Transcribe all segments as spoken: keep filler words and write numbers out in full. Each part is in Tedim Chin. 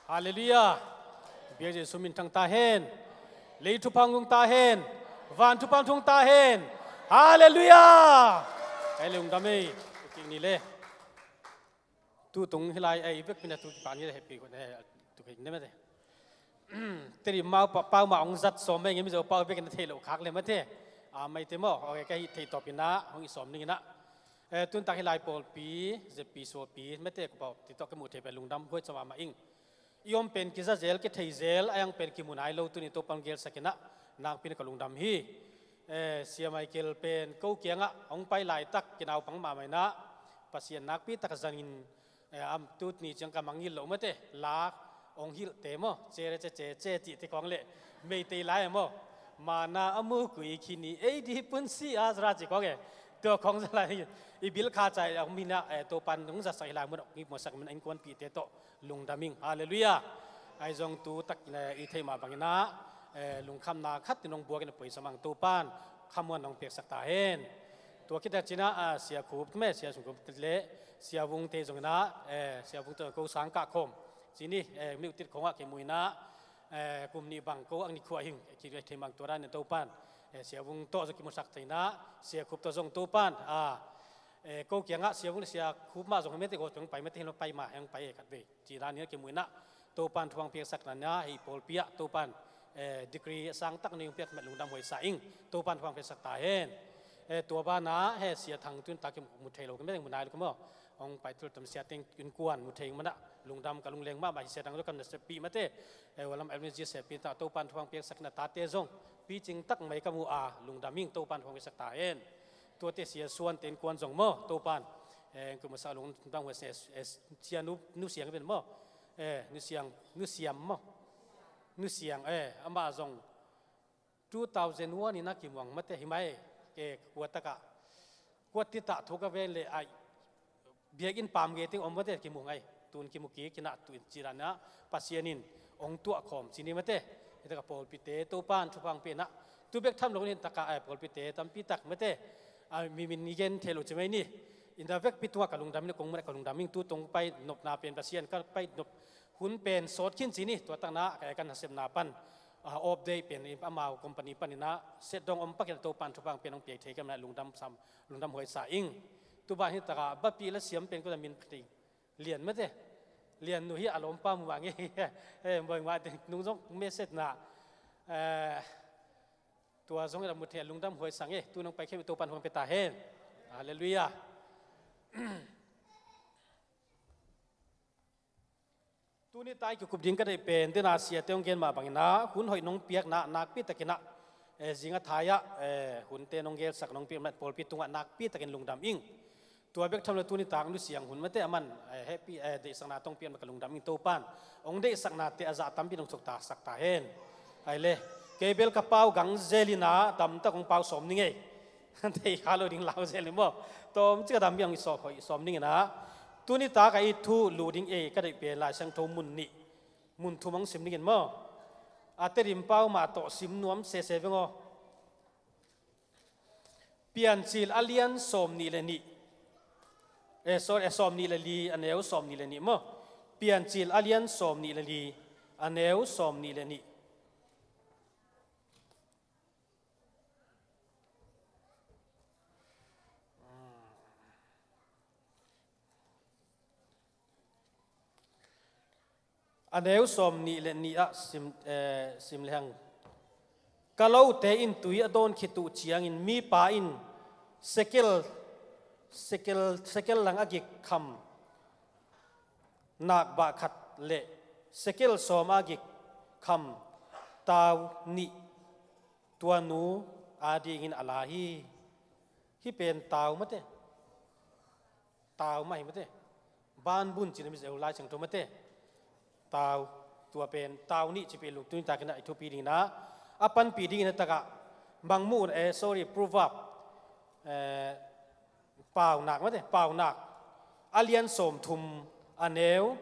Halleluiah. Biak Jesu min thang ta hen. Lei thupha hong tung ta hen. Van thupha hong tung ta hen. Halleluiah. Hei lungdam ei. Kik ni le. Tutung hilai ei vek pina tu kipan ni le happy ko ne tu kik ne mate. Teri mau pa pau ma hong zat sawm ei nge Mizo pau vek na thei lo khak le mate. A mai te mo. Okay, ka hi thei tawp ina hong i sawm ning ina. Eh, tun tak hilai pawlpi, zepi suapi mate ko pau ti tawh ka mu thei pen lungdam huai cawm a ma ing. I om pen kiza zel, kithei zel, a yang pen kimu nai lo tuni Topan gelsak inah nakpi in ka lungdam hi. Eh, Sia Michael pen ko kiangah hong pai laitak kinaupang mahmah inah Pasian nakpi tak a zangin, eh, am tut ni ciang ka mangngilh loh mate, la hong hilhte maw, ce re ce ce ce cihte kong leh Meitei lai maw, mana a mu kui khini ei di punsi a zara ci kong e. Tua kong zalai i bil kha cai a hong minah, eh, Topan hong zatsak hilai mun a hong i muasak min a innkuanpihte tawh lungdam ing. Halleluiah. Ai zong tu tak, eh, i theih mah banginah, eh, lungkhamna khat in hong buak in a poi samang Topan khamuan hong piaksak ta hen. Tua khit tak cinah, ah, Sia Khup meh, Sia Sung Khup le Sia Vung te zonginah, eh, Sia Vung te ko sang kah khawm cini, eh, miutit khongah kimuinah, eh, kum nih bang ko ang ni khuah hing, ki thei mang tua dan in Topan, eh, Sia Vung tawh zong kimusak theinah, Sia Khup tawh zong Topan, ah, eh, ko kiangah Sia Vung le Sia Khup mah zong hemete ko zong pai mete hilo pai mah heng pai khat vei. Ci dan in kimuinah Topan thuang piaksak nanah hei pawlpi ah Topan, eh, degree a sang tak ni hong piak met lungdam huaisa ing. Topan thuang piaksak ta hen. Eh, tua banah he Sia Thang tun tak kimu thei lo ka mete mu nai lo ka maw. Hong pai tul tam Sia Teng innkuan mu thei manah lungdam ka lungleng mahmah hi. Sia Thang lo kam na sepi mate. Eh, walam elmi ji sepi ta Topan thuang piaksak na tate zong picing tak mai ka mu a lungdam ing Topan thuang piaksak ta hen. Tuate Sia Suan te innkuan zong maw Topan, eh, kumasa lungdam huaisa, eh, Sia Nu, Nu Siang pen maw, eh, Nu Siang, Nu Siam maw, Nu Siang, eh, amah zong two thousand one inah kimuang mate hi mai, eh, kua takah kua titah thu ka ven le ai biakinn pam nge ting om mate kimu ngai. Tun kimu kik kinah tu in ci danah Pasian in hong tuah khawm cini mate. Hi takah pawlpite Topan thupha hong pia inah tu bek tham lo ni takah, eh, pawlpite tampi tak mate. Ah, mi min i gen thei lo ci mai ni. Inda vekpi tungah ka lungdam ni kong mate ka lungdam ing tu tong pai nopna pen Pasian ka pai nop hun pen sawt khin cini tua taknah, eh, kan hasepna pan, ah, off day pen amau company paninah set dong om pakin Topan thupha hong pia hong piak thei ka mate lungdam sam lungdam huaisa ing. Tu ban hi takah bapi la siam pen ko da min pating. Lian mate. Lian nu hi a lawmpa mu mah nge. Eh, boi mah te nung zong message na. Eh, tua zong i la mu thei lungdam huaisa nge. Tu nong pai khem Topan huang pia ta hen. Halleluiah. Tuni tai kikup ding ka deih pen tena Siate hong gen mah banginah hun hoih nong piakna nakpi takinah, eh, zinga thai-ah, eh, hunte nong gelsak nong piak mah pawlpi tungah nakpi takin lungdam ing. Tua bek tham lo tuni tak Nu Siang hun mate a man, eh, happy, eh, deihsakna tong pian maka lungdam ing Topan. Hong deihsaknate a zah tampi nong thuktasak ta hen. Ai le, kei bel ka pau gang zel inah damtak hong pau sawm ning ei. Thei kha lo ding lau zel ni maw. Tawm cik a dam biang i sawm hoih sawm ning inah. Tuni tak a i thu lu ding ei ka deih pen Lai Siangtho mun nih. Mun thum hong sim ning in maw. A Tedim pau mah tawh sim nuam sese veng aw. Piancil a lian sawm nih le nih. Eh, sorry, eh, sawm nih le li, a neu sawm nih le nih maw. Piancil a lian sawm nih le li, a neu sawm nih le nih. A neu sawm nih le nih ah sim, eh, sim lehang. Ka lote in tui a dawn khit uh ciangin mipa in sekel, sekel, sekel lang a gik kham nakbah khat le sekel sawm a gik kham tau nih tua nu a dingin a la hi. Hih pen tau mate. Tau mah hi mate. Banbun cina mi zeu Lai Siangtho mate. Tau, tua pen tau nih cipih luk tuni takinah i thupi dingin ah a panpih dingin a takah Mangmuh, eh, sorry, Proverb, eh, Paunak mate, Paunak a lian sawm thum a neu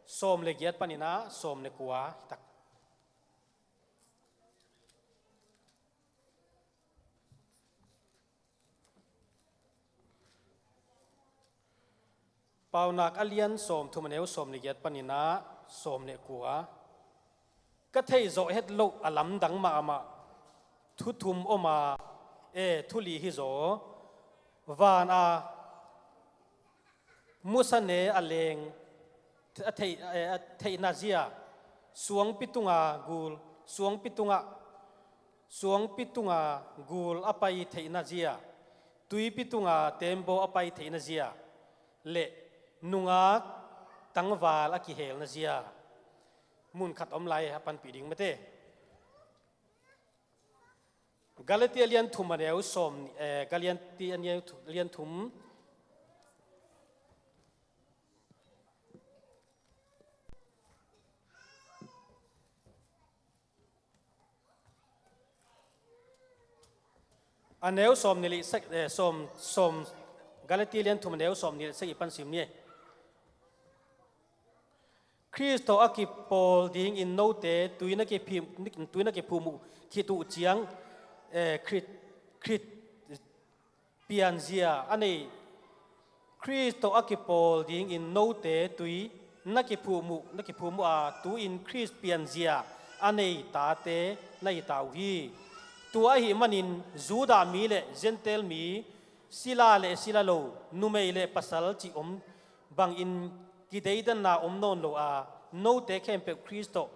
sawm le giat paninah sawm le kua hi tak. Paunak a lian sawmthum, a neu sawmnih giat panin ah sawmnih kua. Ka theihzawh het loh a lamdang mahmah thu thum om a, e, thu li hi zaw. Van a musa ne a leng a theih, e, a theihna zia, suangpi tunga gul, suangpi tunga, suangpi tunga gul a pai theihna zia, tuipi tunga tembaw a pai theihna zia, le nungak tangval a kihelna zia. Mun khat om lai a panpih ding mate. Galatia lian thum, a neu sawm, eh, Galatia lian thu-, lian thum. A neu sawmnih le sagih, eh, sawm, sawm, Galatia lian thum, a neu sawmnih le sagih pan sim ni. Khrist tawh a kipawl dingin note tui na kiphim, tui na kiphuhmuh khit uh ciang, eh, Khrist, Khrist pianzia a nei, Khrist tawh a kipawl dingin note tui na kiphuhmuh, na kiphuhmuh a, tu-in Khrist pianzia a nei tate na hi ta uh hi. Tua ahih manin Judah mi le Gentile mi, sila le sila lo, numei le pasal cih om bangin kideidanna om nawn lo a, note khempeuh Khrist tawh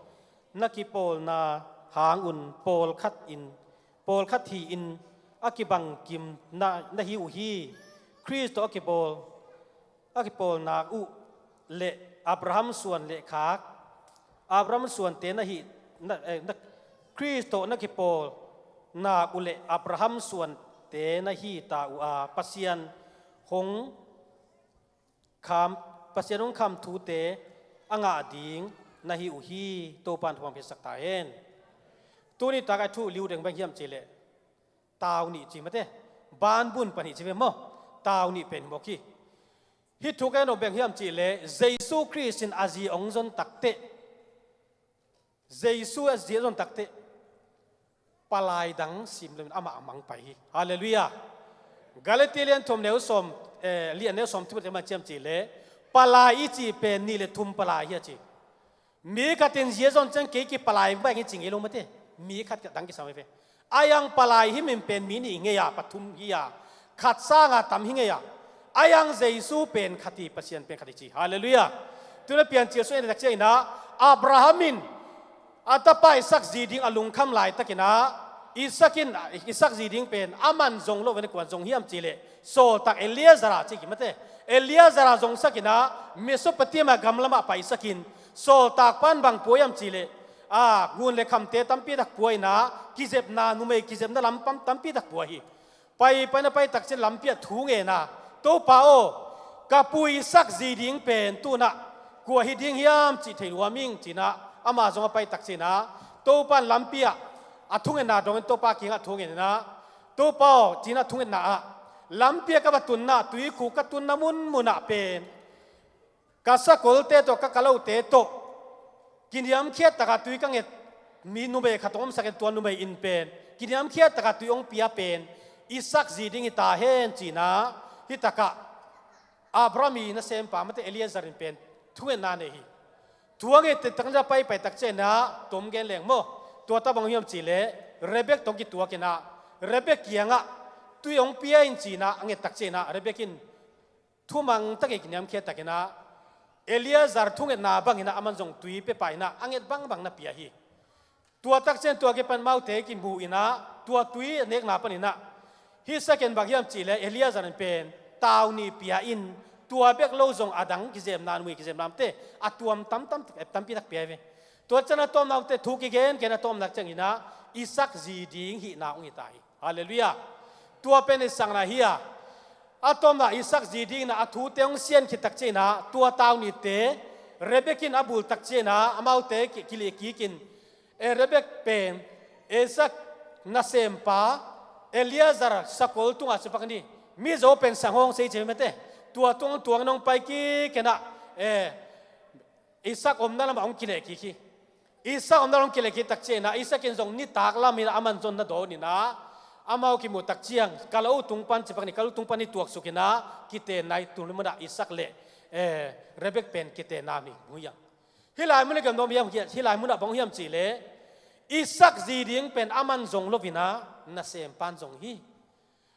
na kipawlna hangun pawlkhat in, pawlkhat hi-in a kibangkim na, na hi uh hi. Khrist tawh a kipawl, a kipawlnak uh le Abraham suan le khak, Abraham suante na hi, na, eh, na, Khrist tawh na kipawlnak uh le Abraham suante na hi ta uh a, Pasian hong kham, Pasian hong kham thute a ngah ding na hi uh hi. Topa'n thupha hong piaksak ta hen. Tuni tak a thu liu deng bang hiam cih leh tau nih ci mate. Banbun panih ci ve maw? Tau nih pen hi mawk hi. Hih thu ka en nop bang hiam cih leh Jesu Khrist in a zi hong zon takteh, Jesu a zi a zon takteh palai dang sim loin amah a mang pai hi. Halleluiah. Galatia lian thum neu sawm, eh, lian neu sawm thum ciam cih leh palai i cih pen nih le thum palai hi a ci. Mi khat in zi a zon ciang kei kipalai bang hi ci ngei lo mate. Mi khat dang kisam hi ve. A yang palai hi min pen mi nih hi ngei a, pathum hi a, khat sanga tam hi ngei a. A yang Jesu pen khat hi, Pasian pen khat hi ci. Halleluiah. Tuna Piancil sung en tak ciangin ah Abraham in a tapa Isak zi ding a lungkham laitakin ah Isak in, Isak zi ding pen aman zong lo ve, kuan zong hiam cih leh sawltak Eleazar a ci ki mate. Eleazar a zongsakin ah Mesopotamia gamlamah paisakin sawltak pan bang pua hiam cih leh, a, ngun le khamte tampi tak pua in ah, kizepna, numei kizepna lam pam tampi tak pua hi. Pai, pai na pai tak ciang lampi ah thu ngen a, Topa aw, ka pu Isak zi ding pen tu-in ah kua hi ding hiam cih thei nuam ing ci-in ah, ama zong a pai tak ciangin ah Topa in lampi ah a thungetna dongin Topa kiangah thu ngen in ah, Topa aw, ci-in ah thungetna ah lampi ah ka va tunna, tuikhuk ka tunna munmun ah pen ka sakolte tawh, ka kalote tawh kiniamkhiat takah tui ka nget mi numei khat hong omsak in, tua numei in pen kiniamkhiat takah tui hong pia pen Isak zi ding hi ta hen ci-in ah, hih takah Abraham i nasempa mate Eleazar in pen thungetna nei hi. Thu a nget taktak a pai, pai tak ciangin ah tom gen leng maw. Tua tawh bang hiam cih leh Rebek tawh kituakin ah Rebek kiangah tui hong pia in ci-in ah a nget tak ciangin ah Rebek in thumang takin kiniamkhiat takin ah Eleazar thungetna bangin ah aman zong tui pia pah in ah a nget bangbang na pia hi. Tua tak ciang tua kipan amaute kimu in ah tua tui a nekna panin ah hih second bang hiam cih leh Eleazar in pen tau nih pia in, tua bek lo zong a dang kizepna, numei kizepna mate a tuam tam, tam, tampi tak pia hi ve. Tua ciang a tawpna uh teh thu kigen gen a tawpna ciangin ah Isak zi ding hihna hong hi ta hi. Halleluiah. Tua pen i sakna hi a, a tawpna Isak zi dingin ah a thute hong sian khit tak ciangin ah tua tau nihte Rebek in a bul tak ciangin ah amaute ki, kileh kikin, e, Rebek pen Isak nasempa Eleazar sakol tungah cipak ni. Mizo pen sang hong sei ci mate. Tua tung tuang nong pai kikin ah, e, Isak omna lamah hong kileh kik hi. Isak omna lam hong kileh kik tak ciangin ah Isak in zong nitak lamin ah aman zong na dawn in ah, amau kimu tak ciang kalo tung pan cipak ni, kalo tung pan i tuaksuk in ah kitenna i tul ni mun ah Isak le eh, Rebek pen kitenna mi mu hiam. Hih lai mun a gamdawm hiam, hih lai munah bang hiam cihleh, Isak zi ding pen aman zong lo inah, nasempan zong hi.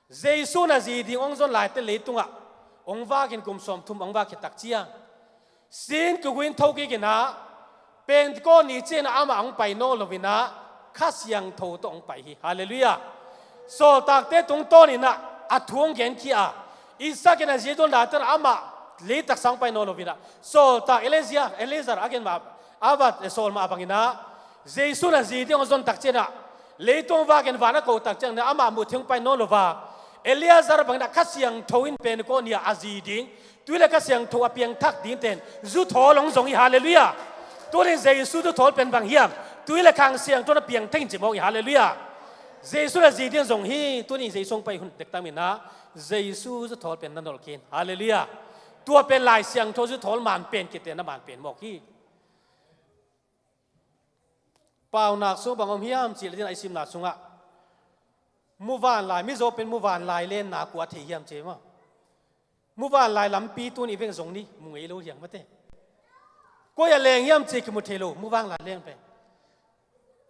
Jesu na zi ding hong zon laite leitungah hong vakin kum sawmthum hong vak khit tak ciang, sin kiguin tho kikinah, Pentecost ni cianah amah hong pai nawn lo inah, Kha Siangtho tawh hong pai hi. Halleluiah. Sawltakte tungtawninah a thu hong genkhia a, Isak in a zi a zon laite amah leitaksa hong pai nawn lo inah, sawltak Elijah, Eleazar a gen mah, a va sawl mah banginah, Jesu na zi ding hong zon tak cianah, leitung vakin van a ko tak cianah amah muh thei hong pai nawn lo va, Eleazar banginah Kha Siangtho in Pentecost ni-ah a zi ding, tui le Kha Siangtho a piangthak dingten zuthawl hong zong hi. Halleluiah. Tunin Jesu zuthawl pen bang hiam? Tui le Kha Siangtho na piangthak in ci mawk hi. Halleluiah. Jesu na zi ding zong hi. Tunin Jesu hong pai hun dektaminah Jesu zuthawl pen na nolh khin. Halleluiah. Tua pen Lai Siangtho zuthawl man pen kitenna man pen mawk hi. Paunak sung bang om hiam cihleh, din a i simna sungah, muvanlai, Mizo pen muvanlai lenna kua thei hiam ci maw? Muvanlai lampi tuni veng zong ni mu ngei lo hiang mate. Koi a leng hiam ci kimu thei lo, muvanlai leng pen.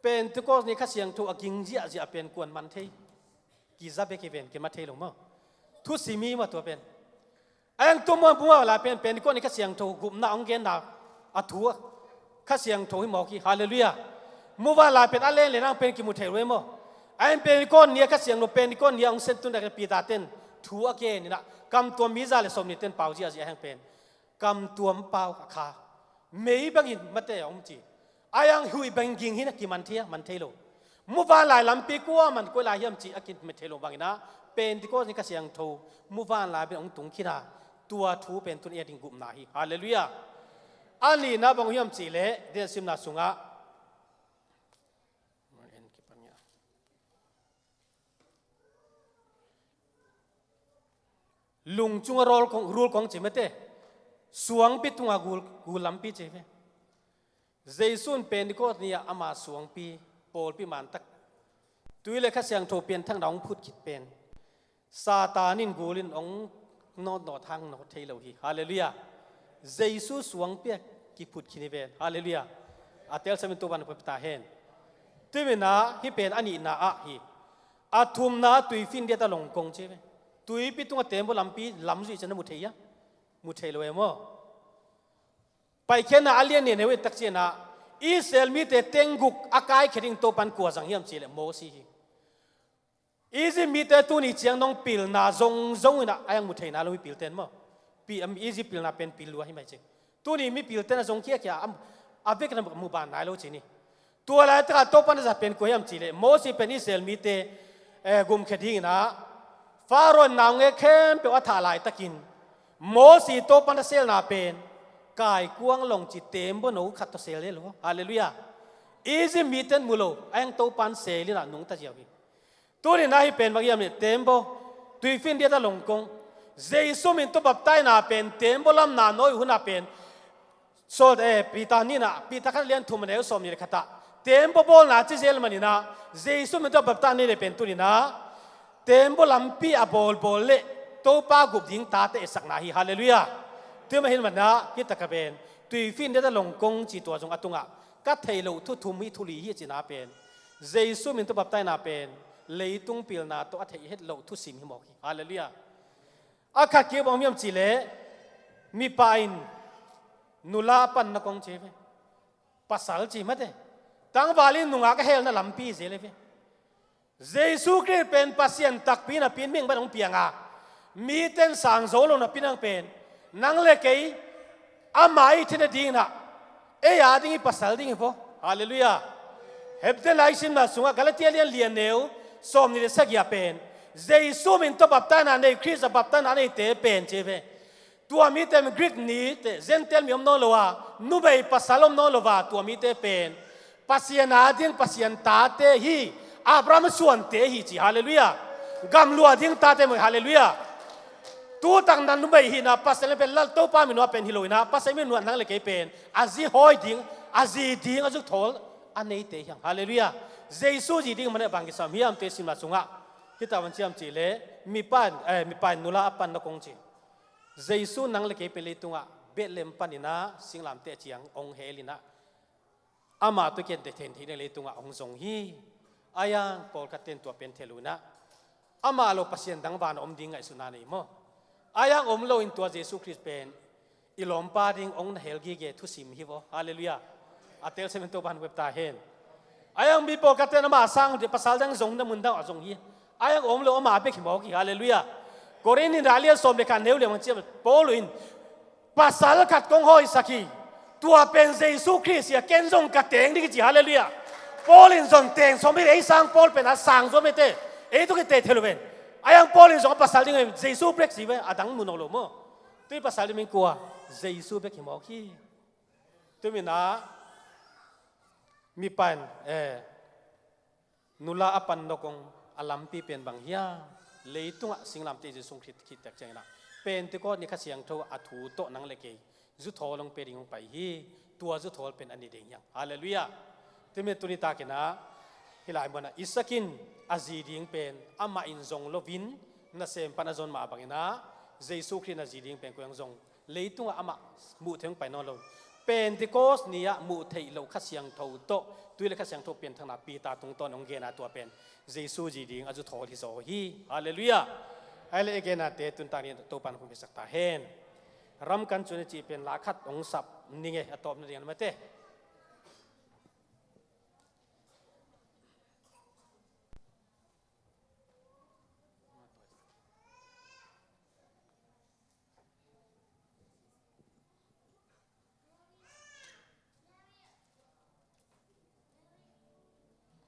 Pentecost ni Kha Siangtho a ging ziahziah pen kuan man thei? Kiza bek hi ven, kima thei lo maw? Thusim hi maw tua pen? A hang tua muan puma lai pen Pentecost ni Kha Siangtho gupna hong genna a thu a, Kha Siangtho hi mawk hi. Halleluiah. Muvanlai pen a len le nang pen kimu thei lo e maw? A hang Pentecost ni a Kha Siangtho, Pentecost ni a hong sen tun a Peter ten thu a gen inah, kamtuam mi za le sawmni ten pau ziahziah a hang pen kamtuam pau a kha mei bangin mate a om ci. A hang huih bangin ging hi na kiman thei a, man thei lo. Muvanlai lampi kua man koi lai hiam ci a kimet thei lo banginah, Pentecost ni Kha Siangtho muvanlai pen hong tung khin a, tua thu pen tun ei a ding gupna hi. Halleluiah. A nihna bang hiam cihleh, din a simna sungah, lung cunga rawl kong, rul kong ci mate, suangpi tunga gul, gul lampi ci ve. Jesu in Pentecost ni-ah ama suangpi, pawlpi mantak, tui le Kha Siangtho pianthakna hong phut khit pen Satan in gul in hong nawtnawt hang nawt thei lo hi. Halleluiah. Jesu suangpi a kiphut khin hi ven. Halleluiah. A telsam in Topa'n hong pia ta hen. Tuiminah hih pen a nihna ah hi. A thumna tuifi in diat a longkong ci ve. Tuipi tunga tembaw lampi lamzuih ciang na mu thei hia? Mu thei lo e maw? Paikhiatna a lian nih neu i tak cianah Israel mite teng guk a kaikhia ding Topa'n kua zang hiam cihleh Mosi hi. Egypt mite tuni ciang nong pilna zongzong inah a hang mu theina lo mi pilten maw? Pi, am, Egypt pilna pen pil lua hi mai cing. Tuni mi pilten a zong khiakhia a, a vek na mu ban nai lo ci ni. Tua laitakah Topa'n a zat pen kua hiam cihleh, Mosi pen Israel mite, eh, gumkhia dinginah Pharaoh in naungek khempeuh a thah laitakin Mosi Topa'n a selna pen kaikuang lawng ci tembaw no khat tawh sel le lo. Halleluiah. Egypt miten mu lo, a hang Topa'n sel inah nungta ziau hi. Tuninah hih pen bang hiam ni, tembaw, tuifi in diat a longkong. Jesu min tawh baptaina pen tembaw lamna nawi uh hunah pen Sawl, eh, Peter ninah, Peter khat lian thum a neu sawmnih le khatah tembaw bawlna ci zel maninah, Jesu min tawh baptaina nei le pen tuninah tembaw lampi a bawlbawl le Topa gup ding tate etsakna hi. Halleluiah. Tua mah hi maninah hih takah pen tuifi in diat a longkong ci tua zong a tungah ka theih loh thu thum hi, thu li hi a cihna pen Jesu min tawh baptaina pen leitung pilna tawh a theih het loh thusim hi mawk hi. Halleluiah. A khat kik bang hiam cihleh, mipa in nula a panna kong ci ve. Pasal ci mate. Tangval in nungak a helna lampi zel ve. Jesu Khrist pen Pasian takpi napi in mihing ban hong pianga, miten sang zo lo napi nang pen nang le kei ama i thina dinginah ei a ding i pasal ding hi vo. Halleluiah. Hebrew lai simna sungah Galatia lian lian neu sawmnih le sagih ah pen Jesu min tawh baptaina nei, Khrist a baptaina neite pen ci ve. Tua mite Greek mite, Gentile mi om nawn lo a, numei pasal om nawn lo a, tua mite pen Pasian a ding Pasian tate hi, Abraham suante hi ci. Halleluiah. Gamluah ding tate mawh hi. Halleluiah. Tutakna numei hihna Pasian le pen Lal Topa min uah pen hi loinah Pasian min uah nang le kei pen a zi hawi ding, a zi ding a zuk thawl a neite hiang. Halleluiah. Jesu zi ding maneh bang kisam hiam te simna sungah hita van ciam cihleh mipa in, eh, mipa in nula a panna kong ci. Jesu nang le kei pen leitungah Bethlehem panin ah singlamteh ciang hong hel in ah, amah tawh kihente thei theihna leitungah hong zong hi. Ahi zongin pawlkhatte in tua pen thei lo in ah, amah lo pasian dang van a om ding ngaihsutna nei maw? Ahi zongin om loin tua Jesu Khrist pen i lawmpa ding hong na hel gige thusim hi vaw. Halleluiah. A telsiam in Topa'n hong bek ta hen. Ahi zongin mi pawlkhatte in amah sang, pasal dang zong na mun dang a zong hi. Ahi zongin om lo, amah bek hi mawk hi. Halleluiah. Korin in a lian sawm le khat, neu le nga ciang Paul in, pasal khat kong hawisak hi. Tua pen Jesu Khrist hi a, ken zong ka teng ding hi ci. Halleluiah. Paul in zong teng sawm hi, ei sang Paul pen a sang zo mete. Ei tawh kihente thei lo pen. Ahi zongin Paul in zong a pasal ding Jesu bek ci ve, a dang mu nawn lo maw? Tua i pasal ding min kua? Jesu bek hi mawk hi. Tua manin ah mipa in, eh, nula a pan nawk hong a lampi pen bang hiam? Leitungah singlamteh Jesu Khrist khit tak ciangin ah, Pentecost ni Kha Siangtho a thu tawh nang le kei zuthawl hong pia ding hong pai hi. Tua zuthawl pen a ni ding hi hang. Halleluiah. Tua manin tuni takin ah hih lai munah Isak in a zi ding pen amah in zong loin, nasem pan a zon mah bangin ah Jesu Khrist in a zi ding pen koi hong zong? Leitungah amah muh theih hong pai nawn lo. Pentecost ni-ah muh theih loh Kha Siangtho tawh, tui le Kha Siangtho pianthakna Peter tungtawn hong gen a, tua pen Jesu zi ding a zuthawl hi zaw hi. Halleluiah. Ahih leh i gennate tuni tak ni-in Topa'n hong phatsak ta hen. Ram kan cun a cih pen la khat hong sap ning e, a tawpna ding a mate.